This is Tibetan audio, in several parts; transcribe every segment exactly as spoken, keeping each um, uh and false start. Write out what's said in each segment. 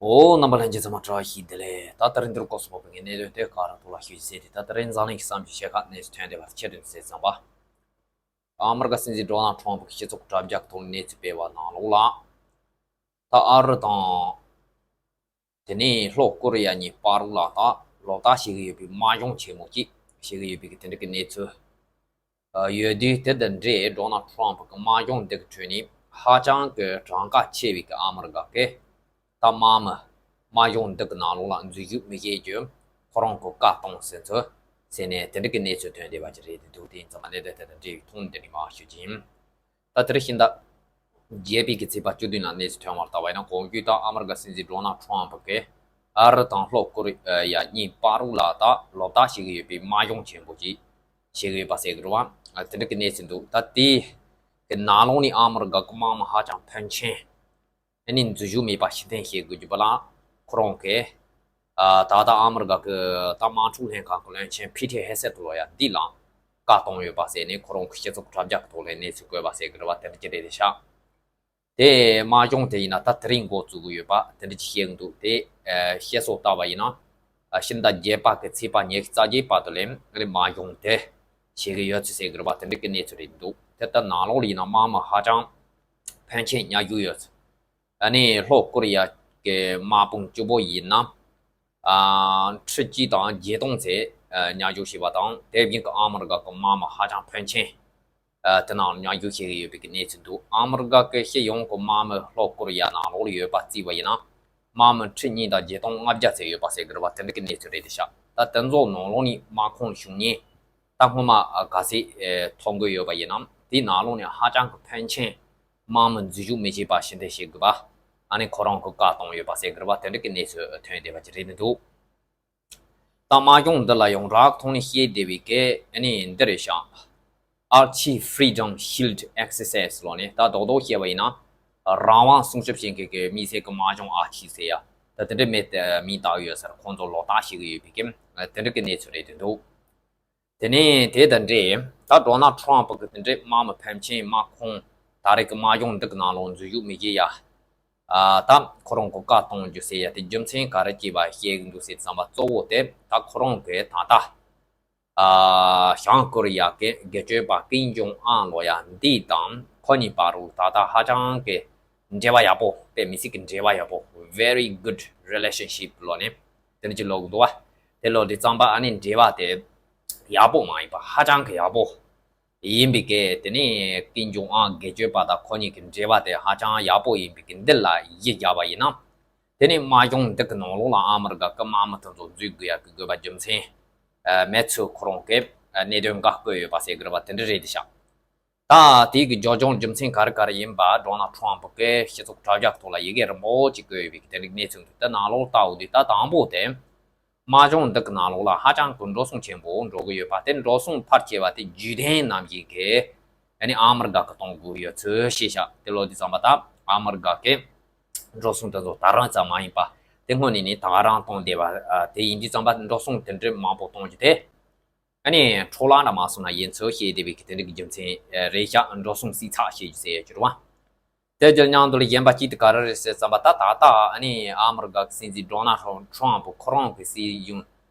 འོ། རྣམ་པ་ལྷན་རྒྱས་ཚང་མ་བཀྲ་ཤིས་བདེ་ལེགས། ད་ལྟ་རིང་འདིར་སྐོར་སོགས་པའི་གནད་དོན་དེ་ག་ར་ཐོག་ལ་ཞུས་ཟེར་ཏེ། ད་ལྟ་རིང་འཛམ་གླིང་གི་བསམ་གྱི་ཤེས་ཁ་གནས་ཚུལ་ཐོན་བསྡད་པ་ཁྱེད་རང་ཟེར་ཙམ་པ། ཨ་མི་རི་ཀ་སྲིད་འཛིན་ཌོ་ནལ་ཊམ་གྱིས་སྤྱི་ཚོགས་དྲ་རྒྱ་གི་ཐོག་གནས་ཚུལ་སྤེལ་བ་ནང་ལོགས་ལ། ད་ཨ་རི་དང་། དེ་ནས་ལྷོ་ཀོ་རི་ཡ་གཉིས་བར་ལ་ད་ལོ་ལྟར་བྱེད་ཀྱི་ཡོད་པའི་དམག་སྦྱོང་ཆེན་མོ་ཅིག་བྱེད་ཀྱི་ཡོད་པའི་གི་དེ་འདྲ་གི་གནས་ཚུལ། ཡོད་དུས། དེ་དང་འབྲེལ་ཌོ་ནལ་ཊམ་གྱི་དམག་སྦྱོང་འདི་གི་ཁྲོད་ནས་ཧ་ཅང་གི་གྲངས་ཀ་ཆེ་བའི་གི་ཨ་མི་རི་ཀ་གི་ད་དམག་མི་དམག་སྦྱོང་འདི་གི་ནང་ལོགས་ལ་འཛུལ་ཞུགས་མི་བྱེད་རྒྱུ་ཁོ་རང་གི་བཀའ་གཏོང་ཟིན་ཚུལ་ཟེར་ནས་དེ་འདྲ་གི་གནས་ཚུལ་ཐོན་བསྡད་པ་ཅིག་རེད་འདུག་དེ་ཡིན་ཙང་མ་གནད་དོན་དེ་དང་འབྲེལ་བའི་ཐོག་ནས་འདི་ནས་མར་ཞུ་རྒྱུ་ཡིན། ད་དེར་ཕྱི་ཟླ་བརྒྱད་པའི་གི་ཚེས་པ་བཅུ་བདུན་ལ་གནས་ཚུལ་ཐོན་བར་ལྟ་བ་ཡིན་ན། གོང་ཞུས་ལྟར་ཨ་མི་རི་ཀ་སྲིད་འཛིན་ཌོ་ནལ་ཊམ་གྱིས་ཨ་རི་དང་ལྷོ་ཀོ་རི་ཡ་གཉིས་བར་ལ་ད་ལོ་ལྟར་བྱེད་ཀྱི་ཡོད་པའི་དམག་སྦྱོང་ཆེན་པོ་ཅིག་བྱེད་ཀྱི་ཡོད་པ་ཟེར་གྱི་རེད་བ། དེ་འདྲ་གི་གནས་ཚུལ་འདུག་ད་དེའི་གི་ནང་ལོགས་ནས་ཨ་མི་རི་ཀ་གི་དམག་མི་ཧ་ཅང་ཕོན་ཆེན། ཨ་ནི་འཛུལ་ཞུགས་མེད་པ་ཕྱིར་འཐེན་བྱེད་དགོས་རྒྱུ་བ་ལ་ཁོ་རང་གིས། ཨ། ད་ལྟ་ཨ་མི་རི་ཀ་གི་ད་དམག་འཁྲུག་ལྷན་ཁང་གི་བློན་ཆེན་ཕི་ཊི་ཧེ་སེད་ལོ་ཡ་འདི་ལ་བཀའ་གཏོང་ཡོད་པ་ཟེར་ནས་ཁོ་རང་གི་སྤྱི་ཚོགས་དྲ་རྒྱ་གི་ཐོག་ལ་གནས་ཚུལ་བཀོད་པ་ཟེར་གི་རེད་བ། དེ་འདྲ་ཅིག་རེད་དེ་ཤག་དེ་དམག་སྦྱོང་དེ་ཡིན་ན་ད་དེ་རིང་འགོ་བཙུགས་གི་ཡོད་པ་དེ་འདྲ་ཅིག་བཤད་གི་འདུག་དེ་བཤད་སྲོལ་ལྟ་བ་ཡིན་ན། ཕྱི་ཟླ་བརྒྱད་པ་གི་ཚེས་པ་ཉི་ཤུ་རྩ་བརྒྱད་བར་དུ་ལ་དམག་སྦྱོང་དེ་བྱེད་གི་ཡོད་ཚུལ་ཟེར་གི་རེད་བ། དེ་འདྲ་གི་གནས་ཚུལ་རེད་འདུག་དེ་ལྟར་ནང་ལོགས་ལ་ཡིན་ན་དམག་མི་ཧ་ཅང་ཕོན་ཆེན་ཉར་རྒྱུ་ཡོད་ཚུལ། ཨ་ནི་ལྷོ་ཀོ་རི་ཡ་གི་དམག་དཔུང་བཅུ་པོ་ཡིན་ན། ཨ། ཁྲི་གཅིག་དང་བརྒྱད་སྟོང་ཙམ་ཉར་རྒྱུ་བྱས་པ་དང་། དེ་བཞིན་གྱི་ཨ་མི་རི་ཀ་གི་དམག་མི་ཧ་ཅང་ཕོན་ཆེན་དེ་ནང་ཉར་རྒྱུ་བྱེད་ཀྱི་ཡོད་པའི་གི་གནས་ཚུལ་འདུག་ཨ་མི་རི་ཀ་གི་སྤྱི་ཡོངས་ཀྱི་དམག་མི་ལྷོ་ཀོ་རི་ཡ་ནང་ལོགས་ལ་ཡོད་པ་བརྩིས་པ་ཡིན་ན། དམག་མི་ཁྲི་གཉིས་དང་བརྒྱད་སྟོང་ལྔ་བརྒྱ་ཙམ་ཡོད་པ་ཟེར་གི་རེད་བ། དེ་འདྲ་གི་གནས་ཚུལ་རེད་དེ་ཤག་ད་དེ་ཚོ་ནང་ལོགས་ནས་དམག་ཁོངས་བཞུགས་མཁན་ད་སྔོན་མ་ག་ཚད་ཐོན་གྱི་ཡོད་པ་ཡིན་ནམ། དེའི་ནང་ལོགས་ནས་ཧ་ཅང་གི་ཕོན་ཆེན། དམག་མི་འཛུལ་ཞུགས་མི་བྱེད་པ་ཕྱིར་འཐེན་བྱེད་དགོས་པ། ཨ་ནི་ཁོ་རང་གི་བཀའ་གཏོང་ཡོད་པ་ཟེར་གི་རེད་བ། དེ་འདྲ་གི་གནས་ཚུལ་ཐོན་བསྡད་པ་ཅིག་རེད་འདུག་ད་དམག་སྦྱོང་འདི་ལ་ཡང་རགས་ཐོག་ནས་བཤད་བསྡད་པའི་གི་ཨ་ནི་འདི་རེད་ཤག Archi Freedom Shield Exercise ལོ་ནས་ད་རྡོག་རྡོག་བཤད་པ་ཡིན་ན། རང་དབང་སྲུང་སྐྱོབ་བྱེད་མཁན་གྱི་དམིགས་བསལ་གྱི་དམག་སྦྱོང་ཨར་ཆི་ཟེར་ཡ་ད་དེ་འདྲ་མིང་བཏགས་ཡོད་ཟེར། ཁོང་ཚོ་ལོ་ལྟར་བྱེད་ཀྱི་ཡོད་པའི་གི་དེ་འདྲ་གི་གནས་ཚུལ་རེད་འདུག་འདུག་དེ་ནས་དེ་དང་འབྲེལ་ད་ཌོ་ནལ་ཊམ་གྱིས་དེ་འདྲའི་དམག་མི་ཕོན་ཆེན་དམག་ཁོངས་ད་རེས་ཀྱི་དམག་སྦྱོང་འདི་གི་ནང་ལོགས་འཛུལ་ཞུགས་མི་བྱེད་ཡ། ཨ། ད་ཁོ་རང་གི་བཀའ་གཏོང་རྒྱུ་ཟེར་ཡ་དེ་རྒྱུ་མཚན་ག་རེ་སྐྱེས་པ་བཤད་གི་འདུག་ཟེར་བསམ་པ་གཙོ་བོ་དེ་ད་ཁོ་རང་གིས་ད་ལྟ། ཨ། བྱང་ཀོ་རི་ཡ་གི་སྒེར་གཅོད་པ་ཀིམ་ཇོང་ཨན་ལོ་ཡ་འདི་དང་ཁོ་གཉིས་བར་དུ་ད་ལྟ་ཧ་ཅང་གི་འབྲེལ་བ་ཡག་པོ། དཔེ་མི་སྲིད་ཀྱི་འབྲེལ་བ་ཡག་པོ། Very good relationship ལོ་ནས་དེ་འདྲ་ཅིག་ལབ་གི་འདུག་བ། དེ་ལབ་དུས་ཙམ་པ་ཨ་ནི་འབྲེལ་བ་དེ་ཡག་པོ་མ་ཡིན་པ་ཧ་ཅང་གི་ཡག་པོ་ཡིན་པའི་གི། དེ་ནས་ཀིམ་ཇོང་ཨན་སྒེར་གཅོད་པ་དང་ཁོ་གཉིས་ཀྱི་འབྲེལ་བ་དེ་ཧ་ཅང་ཡག་པོ་ཡིན་པའི་གི་འདི་ལ་གཞི་བཞག་པ་ཡིན་ན། དེ་ནས་དམག་སྦྱོང་འདི་གི་ནང་ལོགས་ལ་ཨ་མི་རི་ཀ་གི་དམག་མི་དེ་ཚོ་འཛུལ་དགོས་ཡ་གི་དགོས་པ་རྒྱུ་མཚན་མེད་ཚུལ་ཁོ་རང་གིས་གནད་དོན་འགའ་བཀོད་ཡོད་པ་ཟེར་གི་རེད་བ། དེ་འདྲ་རེད་དེ་ཤག་ད་དེ་གི་རྒྱུ་རྐྱེན་རྒྱུ་མཚན་ག་རེ་ག་རེ་ཡིན་པ་ཌོ་ནལ་ཊམ་གིས་སྤྱི་ཚོགས་དྲ་རྒྱ་ཐོག་ལ་ཡི་གེ་རིང་པོ་ཅིག་བཀོད་ཡོད་པའི་དེ་འདྲའི་གནས་ཚུལ་འདུག་དེ་ནང་ལོགས་ལྟ་འོ་དུས་ད་དང་པོ་དེ། དམག་སྦྱོང་འདི་གི་ནང་ལོགས་ལ་ཧ་ཅང་གི་འགྲོ་སོང་ཆེན་པོ་འགྲོ་གི་ཡོད་པ་དེ། འགྲོ་སོང་ཕལ་ཆེ་བ་དེ་བརྒྱུད་ལྡན་རྣམས་ཀྱིས་གི་ཨ་ནི་ཨ་མི་རི་ཀ་གི་གཏོང་དགོས་ཡོད་ཚུལ་བཤད་ཤག་དེ་ལབ་དུས་ཙམ་པ་ད་ཨ་མི་རི་ཀ་གི་འགྲོ་སོང་དེ་ཚོ་ད་རང་ཙམ་མ་ཡིན་པ། དེ་སྔོན་ནས་ནི་ད་ག་རང་གཏོང་བསྡད་པ་དེ་ཡིན་དུས་ཙམ་པ་འགྲོ་སོང་དེ་འདྲའི་མང་པོ་གཏོང་རྒྱུ་དེ། ཨ་ནི་འཕྲོ་བརླག་འདྲ་མ་སོང་ན་ཡིན་ཚུལ་བཤད་བསྡད་པའི་གི་དེ་འདྲ་གི་རྒྱུ་མཚན་རེད་ཤག་འགྲོ་སོང་བསྲི་ཚགས་བྱེད་རྒྱུ་ཟེར་ཡ་གྱུར་བ། དེ་རྒྱུ་མཉམ་དུ་ལ་གཞན་པ་གཅིག་དེ་ག་རེ་རེད་ཟེར་བསམ་པ་ད་ད་ལྟ་ཨ་ནི་ཨ་མི་རི་ཀ་གི་སྲིད་འཛིན་ཌོ་ནལ་ཊམ་ཕུ་ཁོ་རང་གི་སྲིད་གཞུང་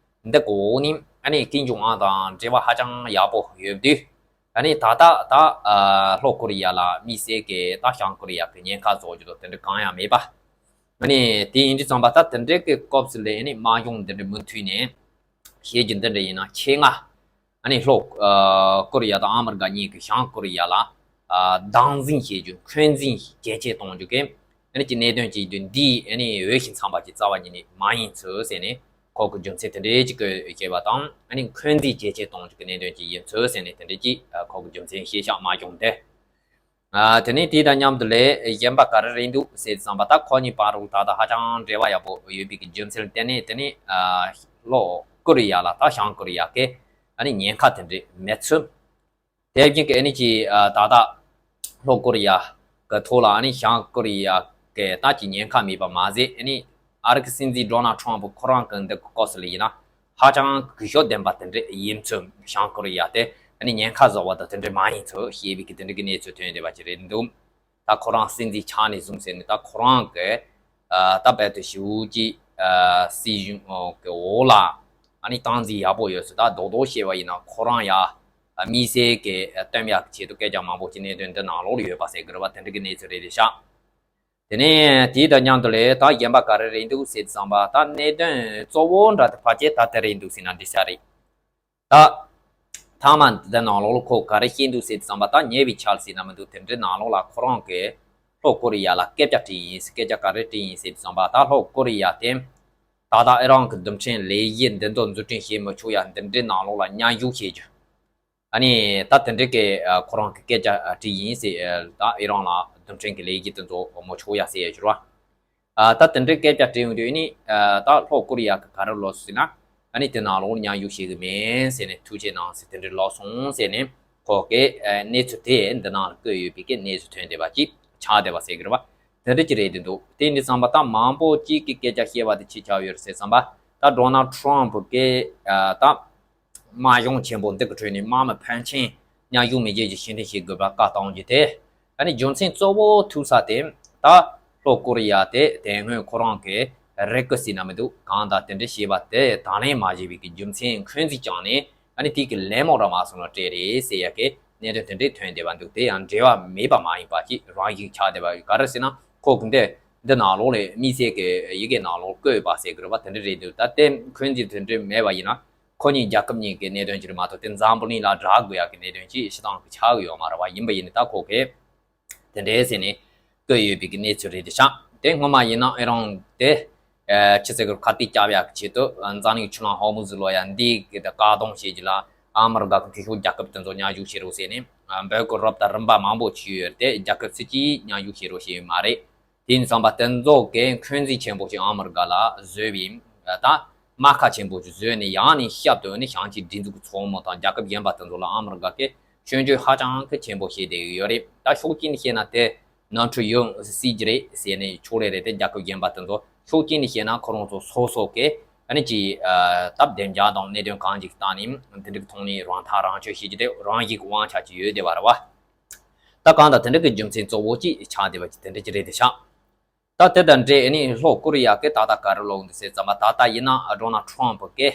འདི་གི་འོག་ནས་ཨ་ནི་ཀིམ་ཇོང་ཨན་དང་འབྲེལ་བ་ཧ་ཅང་ཡག་པོ་ཡོད་དུས། ཨ་ནི་ད་ལྟ་ད་ལྷོ་ཀོ་རི་ཡ་ལ་དམིགས་བསལ་གྱི་ད་བྱང་ཀོ་རི་ཡ་གི་ཉེན་ཁ་བཟོ་རྒྱུ་དང་དེ་འདྲ་གང་ཡང་མེད་པ། ཨ་ནི་དེ་ཡིན་དུས་ཙམ་པ་ད་དེ་འདྲའི་གི་སྐབས་སུ་ལ་ཨ་ནི་དམག་སྦྱོང་འདི་འདྲ་མུ་མཐུད་ནས་བྱེད་རྒྱུ་འདི་འདྲ་ཡིན་ན་ཆེད་མངགས། ཨ་ནི་ལྷོ་ཨ་ཀོ་རི་ཡ་དང་ཨ་མི་རི་ཀ་གཉིས་ཀྱིས་བྱང་ཀོ་རི་ཡ་ལ་ཨ་སྡང་འཛིན་བྱེད་རྒྱུ། འཁོན་འཛིན་ཇེ་ཆེ་གཏོང་རྒྱུ་གི་ཨ་ནི་ཀྱི་གནད་དོན་ཅིག་འདུག་འདི་ཨ་ནི་འོས་ཤིང་འཚམས་པ་ཅིག་རྩ་བ་ཉིད་ནས་མ་ཡིན་ཚུལ་ཟེར་ནས་ཁོ་གི་རྒྱུ་མཚན་དེ་འདྲའི་ཅིག་བཀོད་བྱས་པ་དང་། ཨ་ནི་འཁོན་འཛིན་ཇེ་ཆེ་གཏོང་རྒྱུ་གི་གནད་དོན་ཅིག་ཡིན་ཚུལ་ཟེར་ནས་དེ་འདྲའི་ཅིག་ཨ་ཁོ་གི་རྒྱུ་མཚན་བཤད་ཤག་དམག་སྦྱོང་དེ། ཨ་དེ་ནས་དེ་དང་མཉམ་དུ་ལས་གཞན་པ་ག་རེ་རེད་འདུག་ཟེར་བསམ་པ་ད་ཁོ་གཉིས་བར་དུ་ད་ལྟ་ཧ་ཅང་འབྲེལ་བ་ཡག་པོ་ཡོད་པའི་གི་རྒྱུ་མཚན་ལ་བརྟེན་ནས། དེ་ནས་ཨ་ལྷོ་ཀོ་རི་ཡ་ལ་ད་བྱང་ཀོ་རི་ཡ་གི་ཨ་ནི་ཉེན་ཁ་དེ་འདྲ་མེད་ཚུལ། དེ་བཞིན་གྱི་ཨ་ནི་ཅི་ཨ་ད་ལྟ་ལྷོ་ཀོ་རི་ཡ་གི་ཐོག་ལ་ཨ་ནི་བྱང་ཀོ་རི་ཡ་གི་ད་ཅི་ཉེན་ཁ་མེད་པ་མ་ཟད། ཨ་ནི་ཨ་རི་གི་སྲིད་འཛིན་ཌོ་ནལ་ཊམ་ཕུ་ཁོ་རང་གི་འདི་གི་སྐབས་སུ་ལ་ཡིན་ན་ཧ་ཅང་གུ་ཞབས་ལྡན་པ་དེ་འདྲ་ཡིན་ཚུལ། བྱང་ཀོ་རི་ཡ་དེ་ཨ་ནི་ཉེན་ཁ་བཟོ་བ་དང་དེ་འདྲ་མ་ཡིན་ཚུལ་བཤད་པའི་གི་དེ་འདྲ་གི་གནས་ཚུལ་ཐོན་བསྡད་པ་ཅིག་རེད་འདུག་ད་ཁོ་རང་སྲིད་འཛིན་ཆགས་ནས་བཟུང་ཟེར་ནས་ད་ཁོ་རང་གི་ ད་རྦད་དེ་ཞེ་པོ་ཅིག་སྲིད་གཞུང་གི་འོག་ལ་ཨ་ནི་སྟངས་འཛིན་ཡག་པོ་ཡོད་ཟེར། ད་རྡོག་རྡོག་བཤད་པ་ཡིན་ན་ཁོ་རང་ཡ་དམིགས་བསལ་གྱི་སྟོན་ཡག་གི་ཆེད་དུ་སྐད་ཆ་མང་པོ་ཅིག་གནད་དོན་འདི་ནང་ལོགས་ལ་ཡོད་པ་ཟེར་གི་རེད་བ། དེ་འདྲ་གི་གནས་ཚུལ་རེད་དེ་ཤག་དེ་ནས་དེའི་དང་མཉམ་དུ་ལས་ད་གཞན་པ་ག་རེ་རེད་འདུག་ཟེར་དུས་ཙམ་པ། ད་གནད་དོན་གཙོ་བོ་འདྲ་དེ་ཕལ་ཆེར་ད་དེ་རེད་འདུག་ཟེར་ན་འགྲིག་ས་རེད། ད་མཐའ་མ་འདི་ནང་ལོགས་ལ་ཁོ་ག་རེ་བཤད་འདུག་ཟེར་དུས་ཙམ་པ། ད་ཉེ་བའི་ཆར་ཟེར་ན་མི་འདུག་དེ་འདྲའི་ནང་ལོགས་ལ་ཁོ་རང་གིས་ལྷོ་ཀོ་རི་ཡ་ལ་སྐད་ཆ་དྲིས་ཡིན་ཟེར། སྐད་ཆ་ག་རེ་དྲིས་ཡིན་ཟེར་དུས་ཙམ་པ། ད་ལྷོ་ཀོ་རི་ཡ་དེ་ད་ལྟ་ཨི་རན་གྱི་རྡུལ་ཕྲན་ལས་གཞི་འདི་ཚོ་འཛུགས་སྐྲུན་བྱེད་མི་ཆོག་ཡ་འདི་འདྲའི་ནང་ལོགས་ལ་མཉམ་ཞུགས་བྱེད་རྒྱུ། ཨ་ནི་ད་དེ་འདྲའི་གི་ཁོ་རང་གི་སྐད་ཆ་དྲིས་ཡིན་ཟེར། ད་ཨི་རན་ལ་རྡུལ་ཕྲན་གྱི་ལས་གཞི་དེ་ཚོ་མི་ཆོག་ཡ་ཟེར་ཡ་ཞུ་ར། ད་དེ་འདྲའི་སྐད་ཆ་དྲིས་ཡོང་དུས་ནི་ད་ལྷོ་ཀོ་རི་ཡ་གི་ག་རེ་ལབ་ཟེར་ན། ཨ་ནི་དེ་ནང་ལོགས་མཉམ་ཞུགས་བྱེད་གི་མིན་ཟེར་ནས་ཐུགས་རྗེ་གནང་ཟེར་དེ་འདྲའི་ལབ་སོང་ཟེར་ནས། ཁོ་གི་གནས་ཚུལ་དེ་འདི་ནང་ལ་བཀོད་ཡོད་པའི་གི་གནས་ཚུལ་ཐོན་བསྡད་པ་ཅིག་ཆགས་བསྡད་པ་ཟེར་གི་རེད་བ། དེ་འདྲ་ཅིག་རེད་དེ་འདུག་དེ་འདི་ཙམ་པ་ད་མང་པོ་ཅིག་གི་སྐད་ཆ་བཤད་པ་དེ་ཅི་ཆགས་ཡོད་རེད་ཟེར་ཙམ་པ། ད་ཌོ་ནལ་ཊམ་གི་ད་དམག་གཞུང་ཆེན་པོ་འདི་གི་ཁྲོད་ནས་དམག་མི་ཕོན་ཆེན་མཉམ་ཞུགས་མི་བྱེད་ཀྱི་ཕྱིར་འཐེན་བྱེད་དགོས་པ་བཀའ་བཏང་རྒྱུ་དེ། ཨ་ནི་རྒྱུ་མཚན་གཙོ་བོ་ཐུག་ས་དེ་ད་ལྷོ་ཀོ་རི་ཡ་དེ་དེ་སྔོན་ཁོ་རང་གི་རེ་སྐུལ་ཟེར་ན་མི་འདུག་གང་ལྟར་དེ་འདྲ་བྱས་པ་དེ་དང་ལེན་མ་བྱས་པའི་གི་རྒྱུ་མཚན་འཁོན་འཛིན་བསྐྱངས་ནས། ཨ་ནི་དེ་གི་ལན་མོ་ར་མ་སོང་ལ་སྤྲད་རེད་ཟེར་ཡ་གི་གནད་དོན་དེ་འདྲས་ཐོན་བསྡད་པ་འདུག་དེ་ཡང་འབྲེལ་བ་མེད་པ་མ་ཡིན་པ་ཅིག་རང་བཞིན་ཆགས་བསྡད་པ་ཡོད། ག་རེ་ཟེར་ན་ཁོ་གི་འདི་འདི་ནང་ལོགས་ལས་དམིགས་བསལ་གི་ཡི་གེ་ནང་ལོགས་བཀོད་པ་ཟེར་གི་རེད་བ། དེ་འདྲ་རེད་འདུག་ད་དེ་འཁོན་འཛིན་དེ་འདྲ་མེད་པ་ཡིན་ན། ཁོ་གཉིས་རྒྱལ་ཁབ་གཉིས་ཀྱི་གནད་དོན་ཅིག་རེད་མ་གཏོགས་དེ་འཛམ་བུ་གླིང་ལ་བསྒྲགས་དགོས་ཡག་གི་གནད་དོན་ཅིག་ཞེ་དྲག་གི་ཆགས་ཀྱི་ཡོད་མ་རེད་བ། ཡིན་པ་ཡིན་ནའི་ད་ཁོ་གིས་དེ་འདྲས་ཟེར་ནས་བཀོད་ཡོད་པའི་གི་གནས་ཚུལ་རེད་དེ་ཤག་དེ་སྔོན་མ་ཡིན་ན་ཨི་རན་དེ་ཕྱི་ཚེ་གི་ཁ་གཏད་བཅག་ཡག་གི་ཆེད་དུ་འཛམ་གླིང་ཆུ་ལམ་ཧོར་མུ་ཛི་ལོ་ཡ་འདི་གི་དེ་བཀག་སྡོམ་བྱེད་རྒྱུ་ལ་ཨ་མི་རི་ཀ་གི་འཐུས་ཤོར་རྒྱལ་ཁབ་དེ་ཚོ་མཉམ་ཞུགས་བྱེད་རོགས་ཟེར་ནས་འབོད་སྐུལ་རོབ་དང་རིམ་པ་མང་པོ་བྱས་ཡོད་རེད་དེ། རྒྱལ་ཁབ་སུ་གཅིག་མཉམ་ཞུགས་བྱེད་རོགས་བྱས་ཡོད་མ་རེད། དེ་ཡིན་ཙང་པ་དེ་ཚོ་གིས་འཁོན་འཛིན་ཆེན་པོ་ཞིག་ཨ་མི་རི་ཀ་ལ་བཟོས་པའི་ད་རྨ་ཁ་ཆེན་པོ་ཞིག་བཟོས་ནས། ཡང་ནས་བསྐྱར་དུ་ནི་བྱང་ཆུབ་སྒྲིག་འཛུགས་ཀྱི་ཚོགས་མི་དང་རྒྱལ་ཁབ་གཞན་པ་དེ་ཚོ་ལ་ཨ་མི་རི་ཀ་གིས་སྐྱོན་བརྗོད་ཧ་ཅང་གི་ཆེན་པོ་བྱས་བསྡད་ཡོད་རེད། ད་ཕྱོགས་གཅིག་ནས་བཤད་ན་དེ་ནོར་འཁྲུལ་ཡོད་སྲིད་ཀྱི་རེད་ཟེར་ནས་ཕྱོགས་རེ་རེ་དེ་རྒྱལ་ཁབ་གཞན་པ་དེ་ཚོ། ཕྱོགས་གཅིག་ནས་བཤད་ན་ཁོ་རང་ཚོ་སོ་སོ་གིས་ཨ་ནི་ཅིག་སྟབས་བདེ་འཇགས་དང་གནད་དོན་གང་ཅིག་བལྟས་ནས་དེ་འདྲའི་ཐོག་ནས་རང་ཐག་རང་གཅོད་བྱེད་ཀྱི་དེ་རང་བཞིན་གྱི་དབང་ཆ་ཅིག་ཡོད་བསྡད་པ་རེད་བ། ད་གང་ལྟར་དེ་འདྲ་གི་རྒྱུ་མཚན་གཙོ་བོ་གཅིག་ཆགས་བསྡད་པ་ཅིག་དེ་འདྲ་ཅིག་རེད་དེ་ཤག་ད་དེ་དང་འབྲེལ་ཨ་ནི་ལྷོ་ཀོ་རི་ཡ་གིས་ད་ལྟ་ག་རེ་ལབ་འདུག་ཟེར་ཙམ་པ། ད་ལྟ་ཡིན་ན་ཌོ་ནལ་ཊམ་གིས་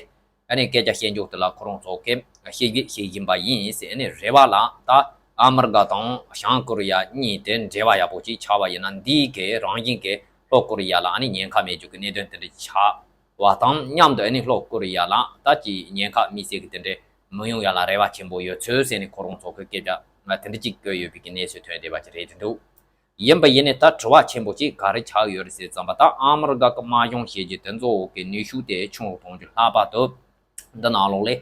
ཨ་ནི་སྐད་ཆ་བཤད་འཇོག་དེ་ལ་ཁོ་རང་ཚོ་གིས་ཤེས་ཀྱི་ཤེས་བཞིན་པ་ཡིན་ཟེར། ཨ་ནི་རེ་བ་ལ་ད་ཨ་མི་རི་ཀ་དང་བྱང་ཀོ་རི་ཡ་གཉིས་དེ་འབྲེལ་བ་ཡག་པོ་ཅིག་ཆགས་པ་ཡིན་ན། འདིའི་གིས་རང་བཞིན་གྱིས་ལྷོ་ཀོ་རི་ཡ་ལ་ཨ་ནི་ཉེན་ཁ་མེད་རྒྱུ་གི་གནད་དོན་དེ་འདྲ་ཆགས་པ་དང་མཉམ་དུ། ཨ་ནི་ལྷོ་ཀོ་རི་ཡ་ལ་ད་ཅིག་ཉེན་ཁ་དམིགས་བསལ་གྱི་དེ་འདྲ་མི་ཡོང་ཡ་ལ་རེ་བ་ཆེན་པོ་ཡོད་ཚུལ་ཟེར་ནས་ཁོ་རང་ཚོ་གིས་སྐད་ཆ་དེ་འདྲ་ཅིག་བཀོད་ཡོད་པའི་གི་གནས་ཚུལ་ཐོན་བསྡད་པ་ཅིག་རེད་དེ་འདུག་ཡིན་པ་ཡིན་ནའི་ད་དྲི་བ་ཆེན་པོ་གཅིག་ག་རེ་ཆགས་ཡོད་རེད་ཟེར་ཙམ་པ། ད་ཨ་མི་རི་ཀ་གི་དམག་སྦྱོང་བྱེད་རྒྱུ་དེ་ཚོ་གི་ནུས་ཤུགས་དེ་ཆུང་རུ་གཏོང་རྒྱུ་ལྷག་པར་དུ་འདི་ནང་ལོགས་ལ་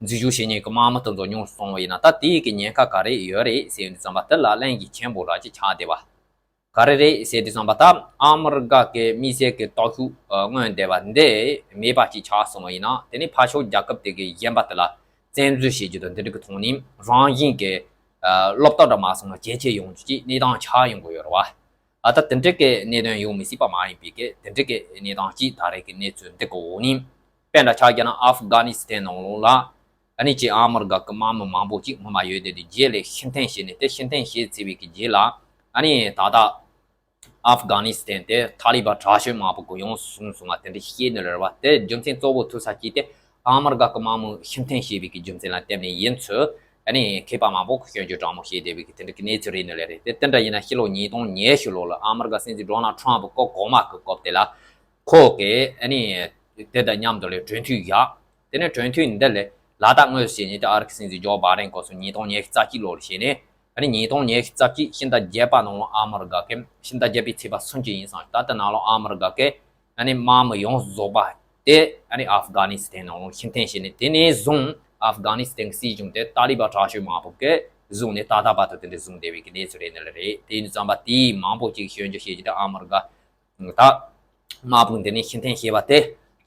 འཛུལ་ཞུགས་བྱེད་མཁན་གྱི་དམག་མི་དེ་ཚོ་ཉུང་རུ་སོང་བ་ཡིན་ན། ད་དེའི་གི་ཉེན་ཁ་ག་རེ་ཡོད་རེད་ཟེར་དུས་ཙམ་པ། དེ་ལ་གླེང་གཞི་ཆེན་པོ་ར་ཅིག་ཆགས་བསྡད་པ་ག་རེ་རེད་ཟེར་དུས་ཙམ་པ། ད་ཨ་མི་རི་ཀ་གི་དམིགས་བསལ་གྱི་སྟོབས་ཤུགས་མངོན་བསྡད་པ་འདི་མེད་པ་ཅིག་ཆགས་སོང་བ་ཡིན་ན། དེ་ནི་ཕར་ཕྱོགས་རྒྱལ་ཁབ་དེ་གི་གཞན་པ་དེ་ལ་བཙན་འཛུལ་བྱེད་རྒྱུ་དང་དེ་འདྲ་གི་ཐོག་ནས་རང་བཞིན་གྱི་ཨ་བློ་སྟོབས་འདྲ་མ་སོང་ན་ཇེ་ཆེ་ཡོང་རྒྱུ་ཅིག་གནས་སྟངས་ཆགས་ཡོང་གི་ཡོད་རེད་བ། ཨ་ད་དེ་འདྲ་གི་གནད་དོན་ཡོང་མི་སྲིད་པ་མ་ཡིན་པའི་གི་དེ་འདྲ་གི་གནས་སྟངས་ཅིག་ད་རེས་ཀྱི་གནས་ཚུལ་འདི་གི་འོག་ནས། དཔེ་འདྲ་ཆ་བཞག་ན་ཨབ་གྷ་ནི་སི་ཐན་ནང་ལོགས་ལ་ཨ་ནི་ཅིག་ཨ་མི་རི་ཀ་གི་དམག་མི་མང་པོ་ཅིག་སྔོན་མ་ཡོད་བསྡད་དེ། རྗེས་ལ་ཕྱིར་འཐེན་བྱས་ནས། དེ་ཕྱིར་འཐེན་བྱས་ཚར་བའི་གི་རྗེས་ལ་ཨ་ནི་ད་ལྟ་ཨབ་གྷ་ནི་སི་ཐན་དེ་ཏཱ་ལི་བན་དྲག་ཤོས་དམག་དཔུང་གིས་ཡོངས་སུ་བཟུང་སོང་བ་དེ་འདྲ་བཤད་ནི་རེད་བ། དེ་རྒྱུ་མཚན་གཙོ་བོ་ཐུག་ས་གཅིག་དེ་ཨ་མི་རི་ཀ་གི་དམག་མི་ཕྱིར་འཐེན་བྱས་པའི་གི་རྒྱུ་མཚན་ལ་བརྟེན་ནས་ཡིན་ཚུལ་ཨ་ནི་མཁས་པ་མང་པོ་གིས་སྐྱོན་བརྗོད་དྲང་མོ་བྱས་བསྡད་པའི་གི་དེ་འདྲ་གི་གནས་ཚུལ་རེད་ནི་ལས་རེད། དེ་དེ་འདྲ་ཡིན་ན་ཕྱི་ལོ་ཉིས་སྟོང་ཉི་ཤུ་ལོ་ལ་ཨ་མི་རི་ཀ་སྲིད་འཛིན་ཌོ་ནལ་ཊམ་པ་སྐབས་གོང་མ་གི་སྐབས་དེ་ལ་ཁོ་གིས་ཨ་ནི་དེ་དང་མཉམ་དུ་ལ་གྲོས་མཐུན་བཞག་དེ་ནས་གྲོས་མཐུན་འདི་ལས་ལ་དྭགས་དངོས་སུ་བྱས་ནས། དེ་ཨ་རི་གི་སྲིད་འཛིན་ཇོ་བྷའི་ཌེན་སྐབས་སུ་ཉིས་སྟོང་ཉི་ཤུ་རྩ་གཅིག་ལོར་བྱས་ནས། ཨ་ནི་ཉིས་སྟོང་ཉི་ཤུ་རྩ་གཅིག་ཕྱི་ཟླ་བརྒྱད་པ་ནང་ལ་ཨ་མི་རི་ཀ་གིས། ཕྱི་ཟླ་བརྒྱད་པའི་ཚེས་པ་སུམ་ཅུ་ཡིན་ཙང་། ད་ལྟ་ནང་ལ་ཨ་མི་རི་ཀ་གིས་ཨ་ནི་དམག་མི་ཡོངས་རྫོགས་པ་དེ་ཨ་ནི་ཨབ་གྷ་ནི་སི་ཐན་ནང་ལ་ཕྱིར་འཐེན་བྱས་ནས། དེ་ནས་བཟུང་ཨབ་གྷ་ནི་སི་ཐན་གྱི་སྲིད་གཞུང་དེ་ཏཱ་ལི་བན་དྲག་ཤོས་དམག་དཔུང་གིས་བཟུང་ནས་ད་ལྟ་བར་དུ་དེ་འདྲ་བཟུང་བསྡད་པའི་གི་གནས་ཚུལ་རེད་ནི་ལས་རེད། དེ་ཡིན་ཙང་པ་དེའི་མང་པོ་ཅིག་སྐྱོན་བརྗོད་བྱེད་རྒྱུ་དེ་ཨ་མི་རི་ཀ་ད་དམག་དཔུང་དེ་ནས་ཕྱིར་འཐེན་བྱས་པ་དེ་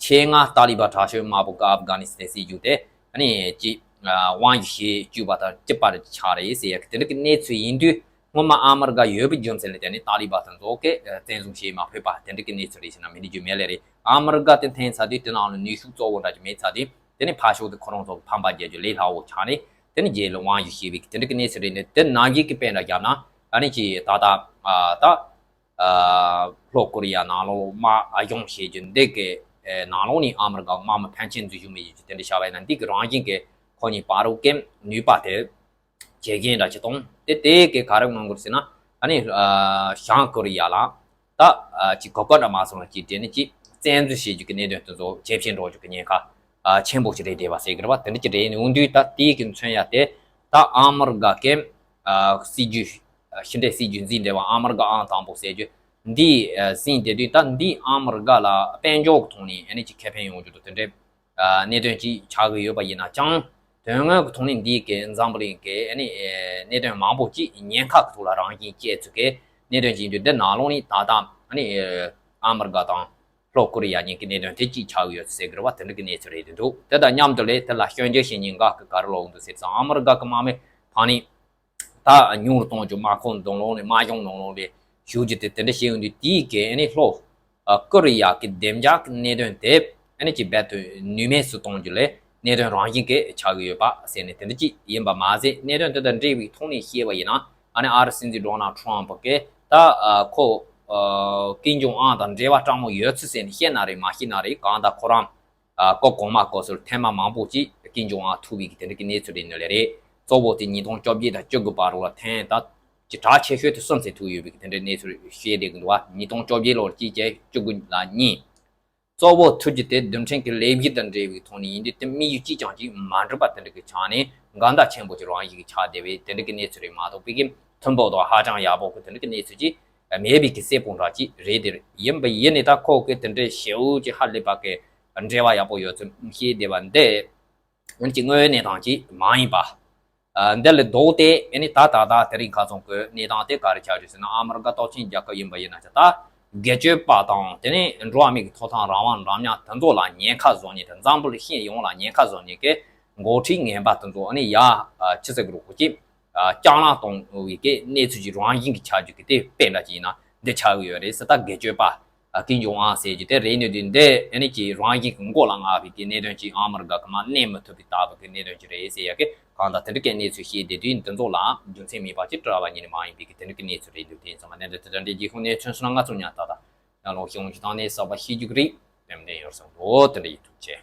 ཆེད་མངགས་ཏཱ་ལི་བན་དྲག་ཤོས་དམག་དཔུང་གིས་ཨབ་གྷ་ནི་སི་ཐན་སྲིད་གཞུང་དེ་ཨ་ནི་ཅིག་དབང་ཡོད་བྱས་བཅུག་པ་དང་གཅིག་པ་ཆགས་རེད་ཟེར་ཡ་གི་དེ་འདྲ་གི་གནས་ཚུལ་ཡིན་དུས། སྔོན་མ་ཨ་མི་རི་ཀ་ཡོད་པའི་རྒྱུ་མཚན་ལ་བརྟེན་ནས་ཏཱ་ལི་བན་དེ་ཚོ་གིས་བཙན་བཟུང་བྱས་མ་ཕོད་པ་དེ་འདྲ་གི་གནས་ཚུལ་རེད་ཟེར་ན་མི་འགྲིག་རྒྱུ་མེད་ལེ་རེད། ཨ་མི་རི་ཀ་དེ་འཐེན་ཚར་དུས་དེ་ནང་ལ་ནུས་ཤུགས་གཙོ་བོ་འདྲ་ཅིག་མེད་ཚར་དུས། དེ་ནས་ཕར་ཕྱོགས་དེ་ཁོ་རང་ཚོ་གི་ཕམ་པ་རྒྱག་རྒྱུ་ལས་སླ་བོ་ཆགས་ནས། དེ་ནས་རྗེས་ལ་དབང་ཡོད་བྱས་པའི་གི་དེ་འདྲ་གི་གནས་ཚུལ་རེད་ནི། དེ་ནང་བཞིན་གི་དཔེ་འདྲ་བརྒྱབ་ན་ཨ་ནི་ཅིག་ད་ལྟ་ཨ་ད། ཨ་ལྷོ་ཀོ་རི་ཡ་ནང་ལོགས་དམག་ཨ་གཞུང་བྱེད་རྒྱུ་འདི་གི་ཨེ་ནང་ལོགས་ནས་ཨ་མི་རི་ཀ་དམག་མི་ཕན་ཆད་འཛུལ་ཞུགས་མི་བྱེད་རྒྱུ་དེ་འདྲ་བྱ་བ་ཡིན་ན། འདི་གི་རང་བཞིན་གི་ཁོ་གཉིས་བར་རུ་གི་ནུས་པ་དེ་ཇེ་ཞན་འདྲ་ཅིག་གཏོང་། དེ་དེ་གི་ག་རེ་གནང་དགོས་ཟེར་ན། ཨ་ནི་ཨ་བྱང་ཀོ་རི་ཡ་ལ་ད་ཨ་ཅིག་གོ་སྐབས་འདྲ་མ་སོང་ལ་ཅིག་དྲན་ནས་ཅིག་བཙན་འཛུལ་བྱེད་རྒྱུ་གི་གནད་དོན་དེ་ཚོ་ཇེ་ཞན་འགྲོ་རྒྱུ་གི་ཉེན་ཁ་ཨ་ཆེན་པོ་ཞིག་རེད་བསྡད་པ་ཟེར་གི་རེད་བ། དེ་འདྲ་ཅིག་རེད། འོན་དུས་ད་དེའི་གི་མཚོན་ཡ་དེ་ད་ཨ་མི་རི་ཀ་གི་ཨ་སྲིད་ཇུས་ཕྱི་འབྲེལ་སྲིད་ཇུས་འཛིན་བདེ་བ་ཨ་མི་རི་ཀ་ཨང་དང་པོ་ཟེར་རྒྱུ་འདི་ཨ་འཛིན་བསྡད་དུས། ད་འདི་ཨ་མི་རི་ཀ་ལ་དཔལ་འབྱོར་གྱི་ཐོག་ནས་ཨ་ནི་ཅིག་ཁེ་ཕན་ཡོང་རྒྱུ་དང་དེ་འདྲའི་ཨ་གནད་དོན་ཅིག་ཆགས་ཀྱི་ཡོད་པ་ཡིན་ན་ཅང་། དོན་དངོས་ཀྱི་ཐོག་ནས་འདི་གའི་འཛམ་བུ་གླིང་གི་ཨ་ནི་ཨ་གནད་དོན་མང་པོ་ཅིག་ཉེན་ཁ་གི་ཐོག་ལ་རང་བཞིན་སྐྱེས་ཚུལ་གྱི་གནད་དོན་ཅིག་ཡིན་དུས། འདི་ནང་ལོགས་ནས་ད་ལྟ་ཨ་ནི་ཨ་མི་རི་ཀ་དང་ལྷོ་ཀོ་རི་ཡ་གཉིས་ཀྱི་གནད་དོན་དེ་ཅིག་ཆགས་ཀྱི་ཡོད་ཟེར་གི་རེད་བ། དེ་འདྲ་གི་གནས་ཚུལ་རེད་འདུག་དེ་དང་མཉམ་དུ་ལས་དེ་ལ་སྐྱོན་བརྗོད་བྱེད་མཁན་འགའ་གིས་ག་རེ་ལབ་འདུག་ཟེར་ཙང་། ཨ་མི་རི་ཀ་གི་དམག་མི་ཕར་ནས་ད་ཉུང་རུ་གཏོང་རྒྱུ། དམག་ཁོངས་ནང་ལོགས་ནས་དམག་གཞུང་ནང་ལོགས་ནས་ཞུ་རྒྱུ་དེ་དེ་འདྲ་བྱས་ཡོང་དུས། དེའི་གི་ཨ་ནི་ལྷོ་ཨ་ཀོ་རི་ཡ་གི་བདེ་འཇགས་ཀྱི་གནད་དོན་དེ་ཨ་ནི་ཅིག་རྦད་དེ་ནུས་མེད་སུ་གཏོང་རྒྱུ་ལས་གནད་དོན་རང་བཞིན་གྱི་ཆགས་ཀྱི་ཡོད་པ་ཟེར་ནས་དེ་འདྲ་ཅིག་ཡིན་པ་མ་ཟད། གནད་དོན་དེ་དང་འབྲེལ་བའི་ཐོག་ནས་བཤད་པ་ཡིན་ན། ཨ་ནི་ཨ་རིའི་སྲིད་འཛིན་ཌོ་ནལ་ཊམ་ཕ་གིས་ད་ཨ་ཁོ་ཨ་ཀིམ་ཇོང་ཨན་དང་འབྲེལ་བ་དྲང་མོ་ཡོད་ཚུལ་ཟེར་ནས་བཤད་ན་རེད་མ་བཤད་ན་རེད། གང་ལྟར་ཁོ་རང་ཨ་སྐབས་གོང་མ་སྐབས་སུ་ཐེངས་མ་མང་པོ་ཅིག་ཀིམ་ཇོང་ཨན་ཐུག་པའི་གི་དེ་འདྲ་གི་གནས་ཚུལ་རེད་ནི་ལས་རེད། གཙོ་བོ་དེ་ཉིས་སྟོང་བཅོ་བརྒྱད་དང་བཅུ་དགུ་བར་ལ་ཐེངས་ད་ཅིག་གྲགས་ཆེ་ཤོས་དེ་གསུམ་ཙམ་ཐུག་ཡོད་པའི་གི་དེ་འདྲའི་གནས་ཚུལ་བཤད་བསྡད་ཀྱི་འདུག་བ། ཉིས་སྟོང་བཅོ་བརྒྱད་ལོར་གཅིག་བྱས། བཅུ་དགུ་ལ་གཉིས། གཙོ་བོ་ཐུག་རྒྱུ་དེ་རྡུལ་ཕྲན་གྱི་ལས་གཞི་དང་འབྲེལ་བའི་ཐོག་ནས་ཡིན་དུས། དེ་དམིགས་ཡུལ་གཅིག་ཀྱང་ཅིག་མ་འགྲུབ་པ་དེ་འདྲ་གི་ཆ་ནས་འགལ་ཟླ་ཆེན་པོ་ཅིག་རང་བཞིན་གྱི་ཆགས་བསྡད་པའི་དེ་འདྲ་གི་གནས་ཚུལ་རེད་མ་གཏོགས། པའི་གི་མཐུན་པོ་དང་ཧ་ཅང་ཡག་པོ་གི་དེ་འདྲ་གི་གནས་ཚུལ་ཅིག་མེད་པའི་གི་གསལ་པོ་འདྲ་ཅིག་རེད། དེ་ཡིན་པ་ཡིན་ནས་ད་ཁོ་གི་དེ་འདྲའི་ཞེ་པོ་ཅིག་ཧ་ལས་པ་གི་འབྲེལ་བ་ཡག་པོ་ཡོད་ཚུལ་བཤད་བསྡད་པ་འདི་འོན་ཀྱང་དངོས་ཡོད་གནས་སྟངས་ཅིག་མ་ཡིན་པ། ཨ་འདི་ལས་ལྡོག་སྟེ་ཨ་ནི་ད་ད་ད་དེ་རིང་ཁ་སང་གི་གནས་སྟངས་དེ་ག་རེ་ཆགས་ཡོད་ཟེར་ན། ཨ་མི་རི་ཀ་སྟོབས་ཆེན་རྒྱལ་ཁབ་ཡིན་པ་ཡིན་ན་ཆ། ད་སྒེར་གཅོད་པ་དང་དེ་ནས་འགྲོ་བ་མིའི་གི་ཐོབ་ཐང་རང་དབང་འདྲ་མཉམ་དེ་ཚོ་ལ་ཉེན་ཁ་བཟོ་མཁན་དང་། འཛམ་བུ་གླིང་སྤྱི་ཡོངས་ལ་ཉེན་ཁ་བཟོ་མཁན་གྱི་འགོ་ཁྲིད་ངན་པ་དེ་ཚོ་ཨ་ནི་ཡ་ཨ་ཆི་ཟེར་གི་རེད། ཁོ་ཅིག་ཨ་སྐྱག་ལང་གཏོང་བའི་གི་གནས་ཚུལ་ཅིག་རང་བཞིན་གྱི་ཆགས་རྒྱུ་གི་དེ་དཔེ་འདྲ་ཅིག་ཡིན་ན་འདི་ཆགས་ཀྱི་ཡོད་རེད་ཟེར། ད་སྒེར་གཅོད་པ་ཨ་ཀིམ་ཇོང་ཨན་ཟེར་རྒྱུ་དེ་རེད་ནི་དུས། འདི་ཨ་ནི་ཅིག་རང་བཞིན་གྱི་མགོ་ལ་མངའ་བའི་གི་གནད་དོན་ཅིག་ཨ་མི་རི་ཀ་གི་མ་གནས་མི་ཐུབ་པའི་ལྟ་བུ་གི་གནད་དོན་ཅིག་རེད་ཟེར་ཡ་གི་གང་ལྟར་དེ་འདྲ་གི་གནས་ཚུལ་བཤད་བསྡད་དུས། འདི་ཚོ་ལ་རྒྱུ་མཚན་མེད་པ་ཅིག་བྲལ་བ་ཉིད་ནས་མ་ཡིན་པའི་གི་དེ་འདྲ་གི་གནས་ཚུལ་རེད་འདུག་དེ་ཡིན་ཙང་མ་གནད་དོན་དེ་འདྲ་འདྲའི་རྗེས་ཁུངས་གནས་ཚུལ་སྣ་ང་ཚོ་ཉག་ཏག་ཏག་ཡང་ལོག་ཤོང་རྒྱུ་དང་། གནས་གསར་པ་ཤེས་རྒྱུ་གི་རིགས་དེ་འདྲ་ཡོད་བསམ་འདུག་དེ་འདྲ་ཡིན་ཐུགས་རྗེ་ཆེ།